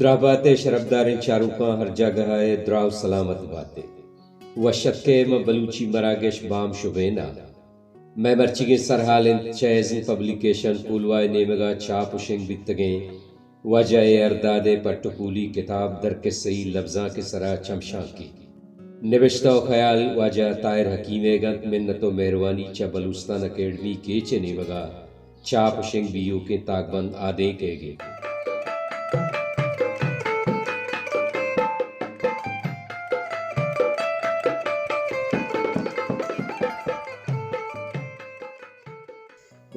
دراہ بات ئے شرپداریں چاروکاں، ہر جاگہ ءَ دراہ ءُ سلامت بات ئے۔ وش اتک ئے ماں بلوچی مراگش بام شبین ءَ۔ مئے مرچیگیں سرحال اِنت چہ ازم پبلیکیشن کولواہ ءِ نیمگ ءَ چاپ ءُ شنگ بیتگیں واجہ اے آر داد ءِ پٹ ءُ پولی کتاب در کسہی لبزانک ءِ سرا چمشانکے۔ نبشتہ ءُ خیال واجہ طاہر حکیم ئیگ اَنت۔ منت ءُ مہروانی چہ بلوچستان اکیڈمی کیچ ءِ نیمگ ءَ چاپ ءُ شنگ بیوکیں تاکبند آدینک ئیگ اِنت۔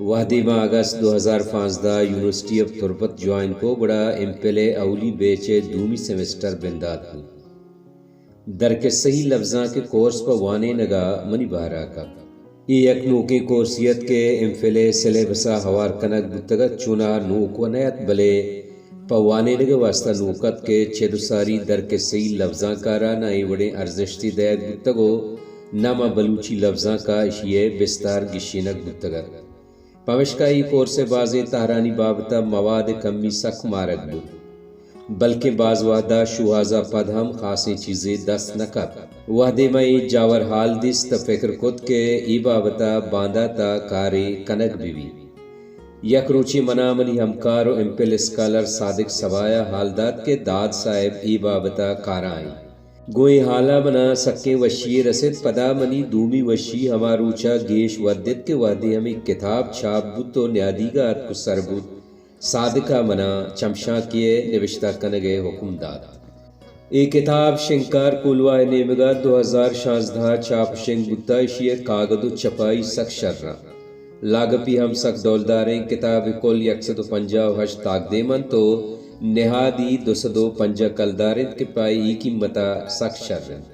وہدے ما اگست دو ہزار پانزدہ یونیورسٹی آف تربت جوائن کو، گڑا ایم فل ءِ اولی بیچ ءِ دومی سیمسٹر بندات بوت۔ در کسہی لبزانک ءِ کورس پہ وانینگ ءَ منی بہر ءَ کپت۔ اے یک نوکیں کورسے اَت کہ ایم فل ءِ سلیبس ءَ ہوار کنگ بوتگ اَت، چوناہا نوک وَ نہ اَت، بلے پہ وانینگ ءِ واستہ نوک اَت کہ چد ءُ ساری در کسہی لبزانک ءَ را نہ اے وڑیں ارزشتے دئیگ بوتگ ءُ نہ ماں بلوچی لبزانک ءَ اشی ءِ بستار گیشینگ بوتگ اَت۔ پمشکا اے کورس ءِ بازیں تہرانی بابت ءَ مواد ءِ کمی سک مارگ بوت، بلکیں باز وہد ءَ شوہاز ءَ پد ہم خاصیں چیزے دست نہ کپت۔ وہدے من اے جاور ہال دیست تہ فکر کت کہ اے بابت ءَ باندات ءَ کارے کنگ بہ بیت۔ یک روچے منا منی ہمکار ءُ ایم فل اسکالر صادق صبا ءَ ہال دات کہ داد صاحب اے بابت ءَ کارا اِنت۔ گوں اے ہال ءَ منا سکیں وشی یے رست۔ پدا منی دومی وشی ہما روچ ءَ گیش ودت کہ وہدے ہمے کتاب چاپ بوت ءُ نیادیگ ءَ اتک ءُ سر بوت، صادق ءَ منا چمشانکے ءِ نبشتہ کنگ ءِ حکم دات۔ اے کتاب شنگکار کولواہ ءِ نیمگ ءَ دو ہزار شانزدہ ءَ چاپ ءُ شنگ بوتہ، اشی ءِ کاگد ءُ چپائی سک شر اَنت۔ لاگپی ہم سک ڈولداریں۔ کتاب ءِ کل یک سد ءُ پنجاہ ءُ ہشت تاکدیم اَنت ءُ نہادی دو سد ءُ پنجاہ کلدار اِنت کہ پہ اے قیمت ءَ سک شر اِنت۔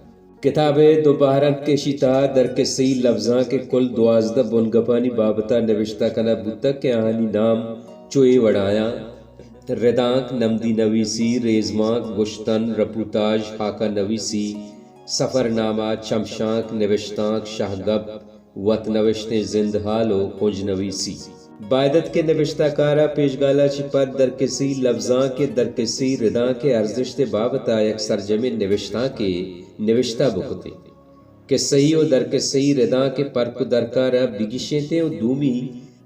کتاب ءِ دو بہر اَنت کہ اشی تہا در کسہی لبزانک ءِ کل دوازدہ بنگپانی بابت ءَ نبشتہ کنگ بوتگ کہ آہانی نام چو اے وڑ ءَ اَنت: ردانک، نمدی نویسی، ریزمانک، گشتن، رپوتاژ، خاکہ نویسی، سفرنامہ، چمشانک، نبشتانک، شہگپ، وت نوشتیں زند حال ءُ کنج نویسی۔ باید اَت کہ نبشتہ کار ءَ پیشگال ءَ چہ پد در کسہی لبزانک ءِ در کسہی ردانک ءِ ارزشت ءِ بابت ءَ یک سرجمیں نبشتانکے نبشتہ بکتیں۔ کسہی ءُ در کسہی ردانک ءِ پرک ءُ درکار ءَ بگیشینتیں ءُ دومی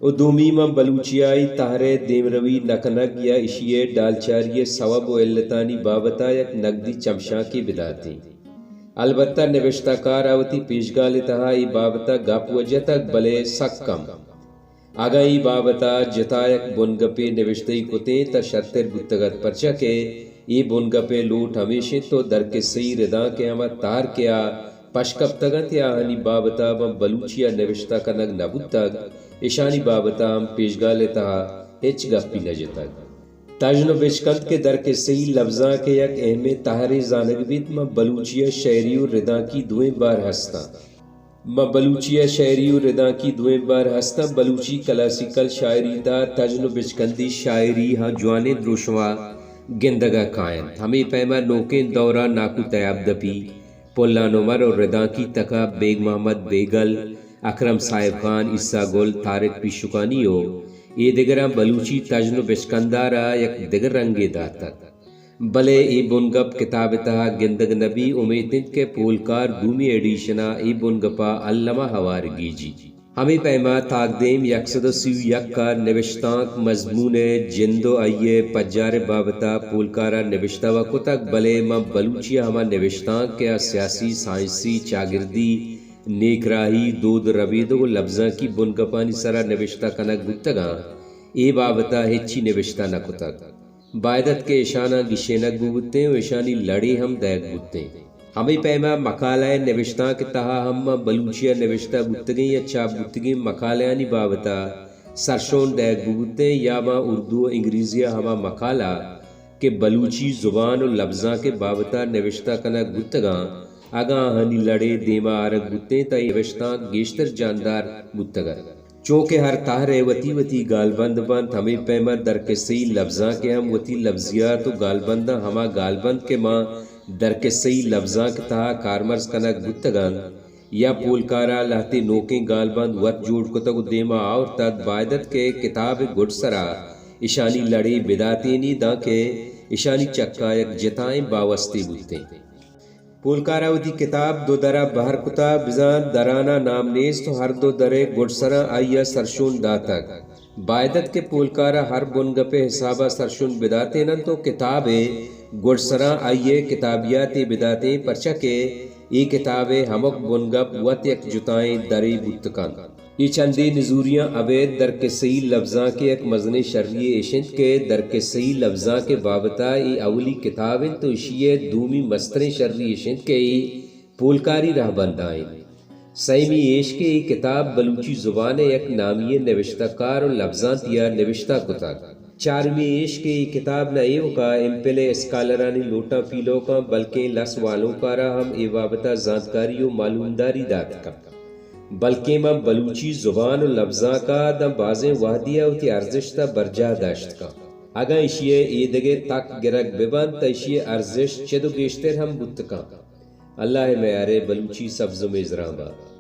ءُ دومی ماں بلوچی ءَ اے تہر ءِ دیمروی نہ کنگ یا اشی ءِ ڈالچاری ءِ سوب ءُ علتانی بابت ءَ یک نگدی چمشانکے بداتیں۔ البتہ نبشتہ کار ءَ وتی پیشگال ءِ تہا اے بابت ءَ گپ ءُ جتگ، بلے سک کم۔ اگاں اے بابت ءَ جتا یک بنگپے نبشتہ ئے کتیں تہ شرتر بوتگ اَت، پرچا کہ اے بنگپ ءِ لوٹ ہمیش اِنت ءُ در کسہی ردانک ءِ ہما تہر کہ آ پش کپتگ اَنت یا آہانی بابت ءَ ماں بلوچی ءَ نبشتہ کنگ نہ بوتگ، اشانی بابت ءَ ہم پیشگال ءِ تہا ہچ گپی نہ جتگ۔ تژن ءُ بچکند کہ در کسہی لبزانک ءِ یک اہمیں تہرے زانگ بیت، ماں بلوچی ءَ شئیری ءُ ردانکی دوئیں بہر ہست اَنت۔ ماں بلوچی ءَ شئیری ءُ ردانکی دوئیں بہر ہست اَنت۔ بلوچی کلاسیکل شاعری ءِ تہا تژن ءُ بچکندی شاعری ہاں جوانیں دروشم ءَ گندگ ءَ کاینت۔ ہمے پیم ءَ نوکیں دور ءَ ناکو تیاب دپی، پلان عمر ءُ ردانکی تک ءَ بیگ محمد بیگل، اکرم صاحب خان، عیسی گل، طارق پیشکانی ءُ اے دگراں بلوچی تژن ءُ بچکند ءَ را یک دگہ رنگے داتگ۔ بلے اے بنگپ کتاب ءِ تہا گندگ نہ بی۔ امیت اِنت کہ پولکار دومی ایڈیشن ءَ اے بنگپ ءَ الم ءَ ہوار گیجی۔ ہمے پیم ءَ تاکدیم یک سد ءُ سی ءُ یک ءَ نبشتانک مضمون ءِ جند ءُ آئی ءِ پجار ءِ بابت ءَ پولکار ءَ نبشتہ وَ کتگ، بلے ماں بلوچی ءَ ہما نبشتانک کہ آ سیاسی، سائنسی، چاگردی، نیکراہی، دود ءُ ربیدگ ءُ لبزانکی بنگپانی سر ءَ نبشتہ کنگ بوتگ اَنت، اے بابت ءَ ہچی نبشتہ نہ کتگ۔ باید اَت کہ اشاناں گیشینگ بہ بوتیں ءُ اشانی لڑے ہم دئیگ بوتیں۔ ہمے پیم ءَ مقالہ ءِ نبشتانک ءِ تہا ہم ماں بلوچی ءَ نبشتہ بوتگیں یا چاپ بوتگیں مقالہانی بابت ءَ سرشون دئیگ بہ بوتیں یا ماں اردو ءُ انگریزی ءَ ہما مقالہ کہ بلوچی زبان ءُ لبزانک ءِ بابت ءَ نبشتہ کنگ بوتگ اَنت، اگاں آہانی لڑے دیم ءَ آرگ بوتیں تہ اے نبشتانک گیشتر جاندار بوتگ اَت۔ چو کہ ہر تہر ءِ وتی وتی گالبند بنت، ہمے پیم ءَ درکسہی لبزانک ءِ ہم وتی لبزیات ءُ گالبند اَنت۔ ہما گالبند کہ ماں درکسہی لبزانک ءِ تہا کارمرز کنگ بوتگ اَنت یا پولکار ءَ لہتے نوکیں گالبند وت جوڑ کتگ ءُ دیم ءَ آورتگ، باید اَت کہ کتاب ءِ گڈسر ءَ اشانی لڑے بداتینی، دانکہ اشانی چکا یک جتائیں باوستے بوتیں۔ پولکارا وتی کتاب دو درا بہر کتا، بزاں دراناں نام نیست و ہر دو درے گڈسراں آئیا سرشون داتگ۔ باید ات کہ پولکارا ہر بنگپے حسابا سرشون بداتیننت و کتابے گڈسراں آئیے کتابیاتے بداتیں، پرچا کہ اے کتابے ہمک بنگپ وت یک جتائیں درے بوت کنت۔ اے چندے نزوریاں ابید در کسہی لبزانکے یک مزنیں شری ایش انت کہ در کسہی لبزانکے بابتا اے اولی کتاب انت و اشی ء دومی مستریں شری ایش انت کہ اے پولکاری رہبنداں انت۔ سیمی ایش کہ اے کتاب بلوچی زبان ء یک نامی ئیں نبشتہ کار و لبزانتی ء نبشتہ کتگ۔ چارمی ایش کہ اے کتاب نہ ایوکا ایم فل ء اسکالرانی لوٹاں پیلو کنت، بلکیں لس والوکارا ہم اے بابت ء زانتکاری و معلومداری دات کنت، بلکیں ماں بلوچی زبان و لبزانک ء داں بازیں وہدی ء وتی ارزشت ء برجاہ داشت کنت۔ اگاں ایشی ء ایدگہ تک گرگ بہ بنت، تہ ایشی ء ارزشت چد و گیشتر ہم بوت کنت۔ اللہ ء میارے بلوچی سبز و میزران بات۔